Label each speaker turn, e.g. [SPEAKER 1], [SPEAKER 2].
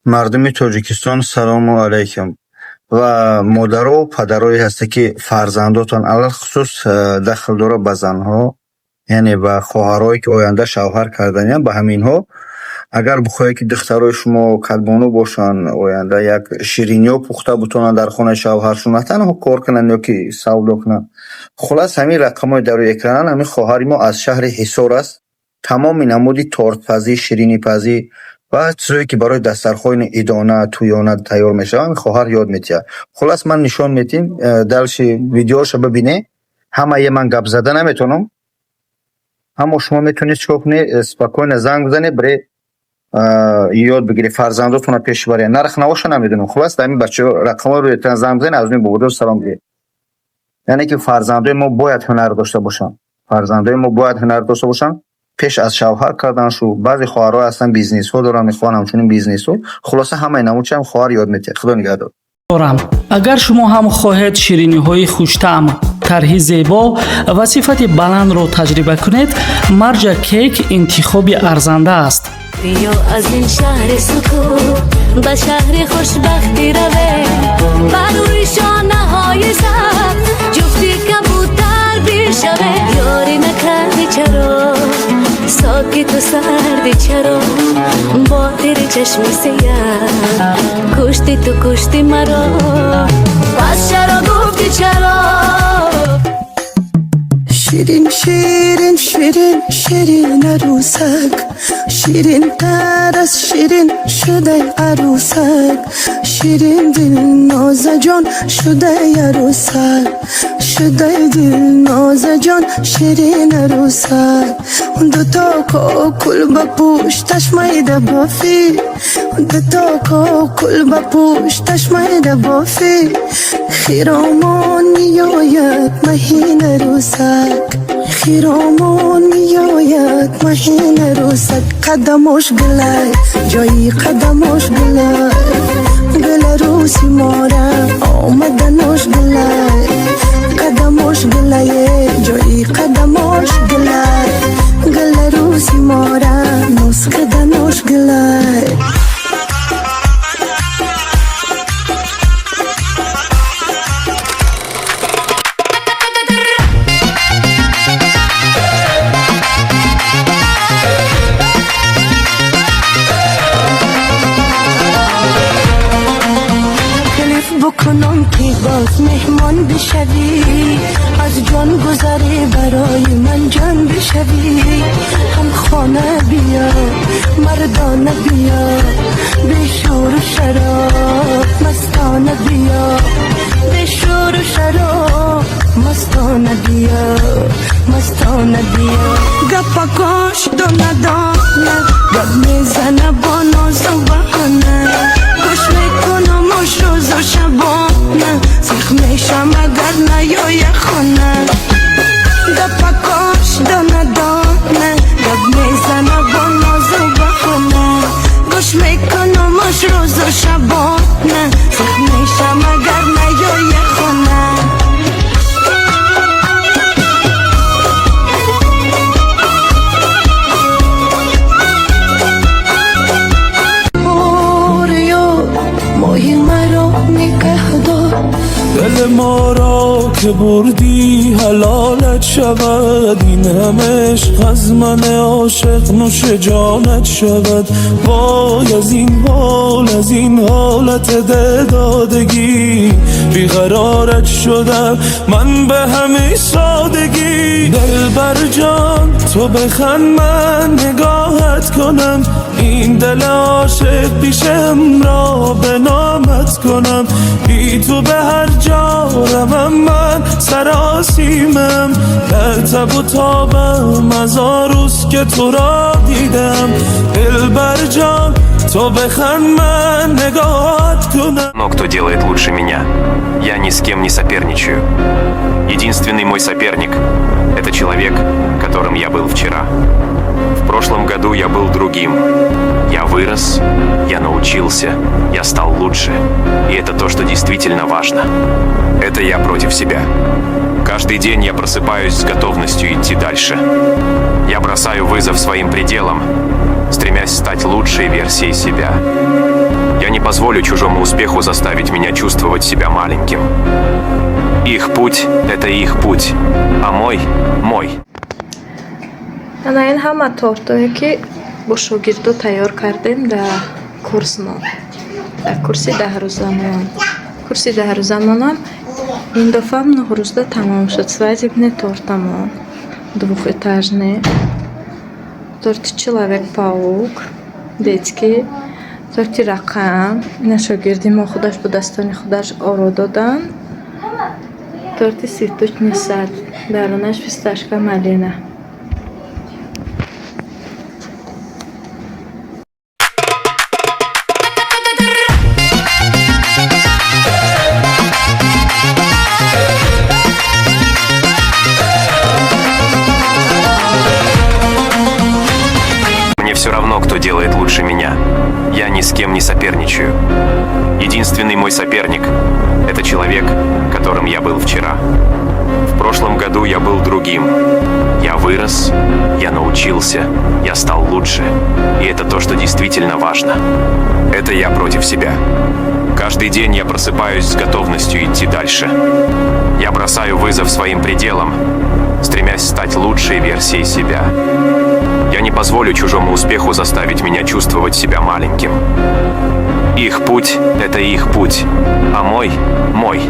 [SPEAKER 1] Мардуми Тоҷикистон, салому алайкум. Ва модару падарое ҳаста, ки фарзандотон, алалхусус дахл дорад ба занҳо, яъне ба хоҳарое, ки оянда шавҳар карданианд, ба ҳаминҳо агар бихоҳед, ки духтарои шумо кадбону бошанд, оянда як шириниҳо пухта бутонанд дар хонаи шавҳаршон, на танҳо кор кунанд ё ки савдо кунанд. Хуллас, ҳамин рақамҳои дар рӯи экрананд. Ҳамин хоҳари мо аз шаҳри Ҳисор аст. Тамоми намуди тортпазӣ, ширинипазӣ ва чизҳое, ки барои дастархони идона, тӯёна тайёр мешаванд, ҳамин хоҳар ёд медиҳад. Хуллас, ман нишон медиҳем, дальше видеоша бибинед. Ҳамаи ман гап зада наметавонам, аммо шумо метавонед чикор кунед? Спокойно занг бизанед, бире ёд бигиред, фарзандотонро пеш баред. Нарх навоша намедонам. Хуллас, дар ҳамин бачаҳо рақамҳои рӯи экран занг бизанед, аз рӯи бобоҷон салом бигиред. Яъне ки фарзандои мо бояд ҳунар дошта бошанд. Фарзандои мо бояд ҳунар дошта бошанд пеш аз шавҳар карданшу. Баъзе хоҳарҳо ҳастанд, бизнесҳо доранд, мехоҳанд ҳамчунин бизнесҳо. Хулоса, ҳамаи намудчиам хоҳар ёд медиҳад. Худо нигаҳдор.
[SPEAKER 2] Дорам. Агар шумо ҳам хоҳед шириниҳои хуштаъм, тарҳи зебо ва сифати баландро таҷриба кунед, Марҷа Кейк интихоби арзанда аст.
[SPEAKER 3] Биё, аз ин шаҳри сукут ба шаҳри хушбахтӣ равем. Бар рӯи шонаҳои сабз ҷуфти кабутар бишавем. Ёрӣ накардӣ чаро, сокиту сардӣ чаро, бо тири чашми сиёҳ кушти ту, кушти маро. Пас чаро гуфтӣ чаро?
[SPEAKER 4] Ширин, ширин, ширин, ширин арӯсак, ширинтар аз ширин шудай арӯсак, ширин Дилнозаҷон шудай арӯсак, шудай Дилнозаҷон, ширин арӯсак. Дуто кокул ба пушташ майда бофӣ, дуто кокул ба пушташ майда бофӣ, хиромон меояд маҳин арӯсак, хиромон меояд маҳин арӯсак. Қадамош гулай, ҷои қадамош гулай, гуларӯси мора омаданош гулай. Қадамош гулае, ҷои қадамош гулай, гуларӯси мора ноз каданош гулай. Клиф бикунам, ки боз меҳмон бишавӣ, аз ҷон гузарӣ, барои ман ҷон бишавӣ. Ҳам хона биё, мардона биё, бешӯру шароб мастона биё, бешӯру шароб мастона биё, мастона биё. Гапакош дона дона гап мезана бо нозу баҳона, гӯш мекунам уш рӯзу шабона, сих мешам, агар наёя хона. Гапакош дона дона гап мезана бо нозу баҳона, гӯш мекунам уш рӯзу шабона, сих мешам, агар наёя хона. Орё, моҳи маро нигаҳдор.
[SPEAKER 5] دل ما را که بردی حلالت شود، این همه عشق از من عاشق نوش جانت شود. وای از این حال، از این حالت دلدادگی، بیقرارت شدم من به همین سادگی. دل جان، تو بخند من نگاهت کنم، این دل عاشق پیشم را به نامت کنم. بی تو به هر جا روم من سراسیمم، در تب و تابم از آن روز که تو را دیدم. دلبر جان، تو بخند من نگاهت کنم.
[SPEAKER 6] Но кто делает лучше меня? Я ни с кем не соперничаю. Единственный мой соперник – это человек, которым я был вчера. В прошлом году я был другим. Я вырос, я научился, я стал лучше. И это то, что действительно важно. Это я против себя. Каждый день я просыпаюсь с готовностью идти дальше. Я бросаю вызов своим пределам, стремясь стать лучшей версией себя. Я Я не позволю чужому успеху заставить меня чувствовать себя маленьким. Их путь – это их путь, а мой – мой.
[SPEAKER 7] Ана ин ҳама тортое, ки бо шогирдо тайёр кардем дар курсмон, дар курси 10 рӯзамон. Курси 10 рӯзамонам ин дафъам 9 рӯзда тамом шуд. Свадебный тортамон, двухэтажный торти человек паук детский, торти рақам, ина шогирди мо худаш бо дастони худаш оро додан, торти цветочный сад, дарунаш фисташка, малина.
[SPEAKER 6] Мне все равно, кто делает лучше меня. Я ни с кем не соперничаю. Единственный мой соперник – это человек, которым я был вчера. В прошлом году я был другим. Я вырос, я научился, я стал лучше. И это то, что действительно важно. Это я против себя. Каждый день я просыпаюсь с готовностью идти дальше. Я бросаю вызов своим пределам, стремясь стать лучшей версией себя. Я не позволю чужому успеху заставить меня чувствовать себя маленьким. Их путь – это их путь, а мой – мой.